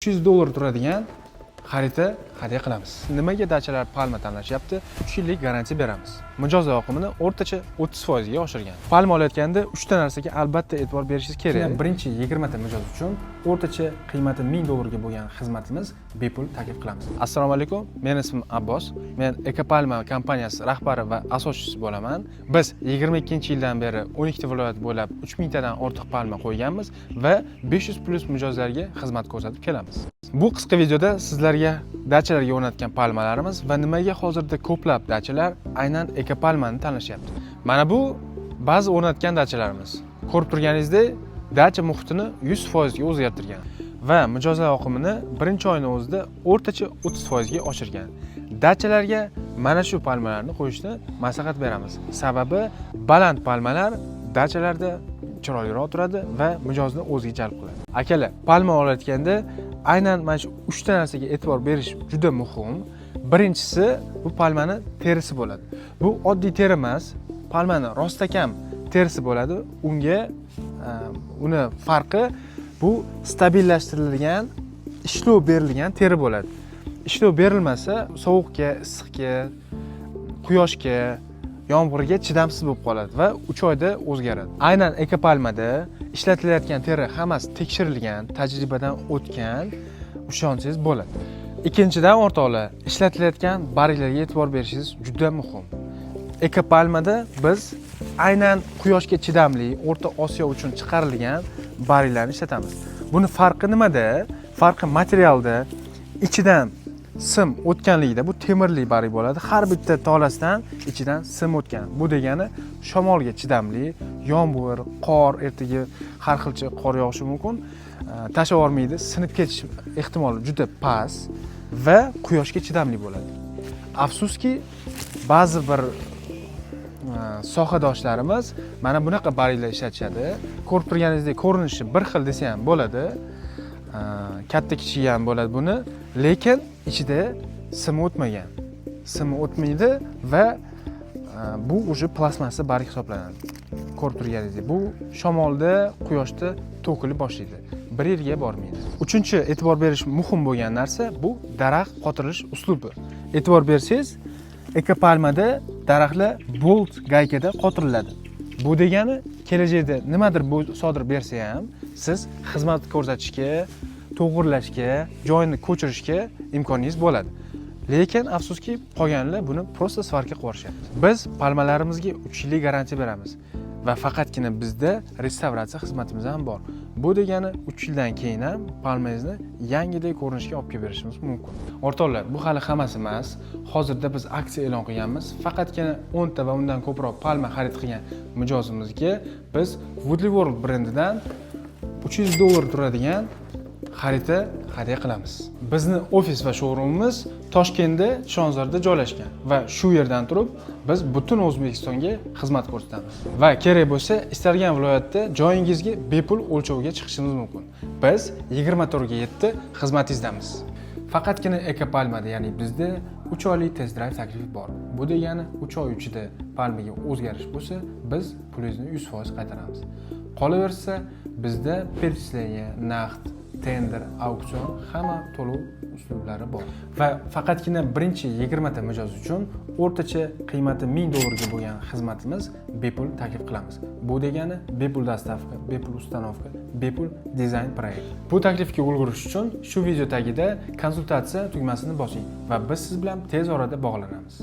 300 dollar turadigan xarita hadya qilamiz. Nimaga dachalar palma tanlashyapti? 3 yillik garantiya beramiz. Mijozlar oqimini o'rtacha 30% ga oshirgan. Palma olayotganda uchta narsaga albatta e'tibor berishingiz kerak. Birinchi 20 ta mijoz uchun o'rtacha qiymati 1000 dollarga bo'lgan xizmatimiz bepul taklif qilamiz. Assalomu alaykum, meni ismim Abbos. Men Ekopalma kompaniyasi rahbari va asoschisi bo'laman. Biz 22 yildan beri 12 ta viloyat bo'ylab 3000 tadan ortiq palma qo'yganmiz va 500 plus mijozlarga xizmat ko'rsatib kelamiz. Bu qisqa videoda sizlarga dachalarga o'rnatgan palmalarimiz va nimaga hozirda ko'plab dachalar aynan ekopalmani tanlashyapti. Mana bu ba'zi o'rnatgan dachalarimiz. Ko'rib turganingizdek, dacha muhitini 100% ga o'zgartirgan va mijozlar oqimini birinchi oyni o'zida o'rtacha 30% ga oshirgan. Dachalarga mana shu palmalarni qo'yishni maslahat beramiz. Sababi, baland palmalar dachalarda chiroyliroq turadi va mijozni o'ziga jalb qiladi. Akalar, palma olayotganda aynan mana shu uchta narsaga e'tibor berish juda muhim. Birinchisi, bu palmani terisi bo'ladi. Bu oddiy teri emas, palmani rostakam terisi bo'ladi. Unga uni farqi, bu stabillashtirilgan, ishlov berilgan teri bo'ladi. Ishlov berilmasa, sovuqga, issiqga, quyoshga, yomg'irga chidamsiz bo'lib qoladi va 3 oyda o'zgaradi. Aynan ekopalmada ishlatilayotgan teri hammasi tekshirilgan, tajribadan o'tgan, ishonsangiz bo'ladi. Ikkinchidan, o'rtoqlar, ishlatilayotgan barglarga e'tibor berishingiz juda muhim. Ekopalmada biz aynan quyoshga chidamli, O'rta Osiyo uchun chiqarilgan barglarni ishlatamiz. Buni farqi nimada? Farqi materialda, ichidan sim o'tganligida. Bu temirli barg bo'ladi. Har bitta tolasidan ichidan sim o'tgan. Bu degani shamolga chidamli, yomg'ir, qor, ertaga har xilcha qor yog'ishi mumkin, tashlab yubormaydi, sinib ketish ehtimoli juda past va quyoshga chidamli bo'ladi. Afsuski, ba'zi bir sohadoshlarimiz mana bunaqa barglar ishlatishadi. Ko'rib turganingizdek, ko'rinishi bir xil desa ham bo'ladi. Katta kichigi ham bo'ladi buni, lekin ichida simi o'tmagan, simi o'tmaydi va bu уже plastmassa barg hisoblanadi. Ko'rib turganingizdek, bu shamolda, quyoshda to'kilib boshlaydi, bir yerga bormaydi. Uchinchi e'tibor berish muhim bo'lgan narsa, bu daraxt qotirilish uslubi. E'tibor bersangiz, ekopalmada daraxtlar bolt gaykada qotiriladi. Bu degani, kelajakda nimadir bu sodir bersa ham, siz xizmat ko'rsatishga, to'g'irlashga, joyini ko'chirishga imkoningiz bo'ladi. Lekin afsuski, qolganlar buni просто сварка qilib yuborishyapti. Biz palmalarimizga 3 yillik garantiya beramiz va faqatgina bizda restavratsiya xizmatimiz ham bor. Bu degani, 3 yildan keyin ham palmangizni yangidek ko'rinishga olib kelib berishimiz mumkin. O'rtoqlar, bu hali hammasi emas. Hozirda biz aksiya e'lon qilganmiz. Faqatgina 10 ta va undan ko'proq palma xarid qilgan mijozimizga biz Woodley World brendidan 300 dollar turadigan xarita hadya qilamiz. Bizni ofis va showroomimiz Toshkentda, Chilonzorda joylashgan va shu yerdan turib biz butun O'zbekistonga xizmat ko'rsatamiz va kerak bo'lsa, istalgan viloyatda joyingizga bepul o'lchovga chiqishimiz mumkin. Biz 24 ga 7 xizmatingizdamiz. Faqatgina ekopalmada, ya'ni bizda 3 oylik test drive taklifi bor. Bu degani, 3 oy ichida palmaga o'zgarish bo'lsa, biz pulingizni 100% qaytaramiz. Qolaversa, bizda перечисление, naqd, tender, auksion, hamma to'lov uslublari bor va faqatgina birinchi 20 ta mijoz uchun o'rtacha qiymati 1000 dollarga bo'lgan xizmatimiz bepul taklif qilamiz. Bu degani, bepul доставка, bepul установка, bepul dizayn proyekt. Bu taklifga ulgurish uchun shu video tagida konsultatsiya tugmasini bosing va biz siz bilan tez orada bog'lanamiz.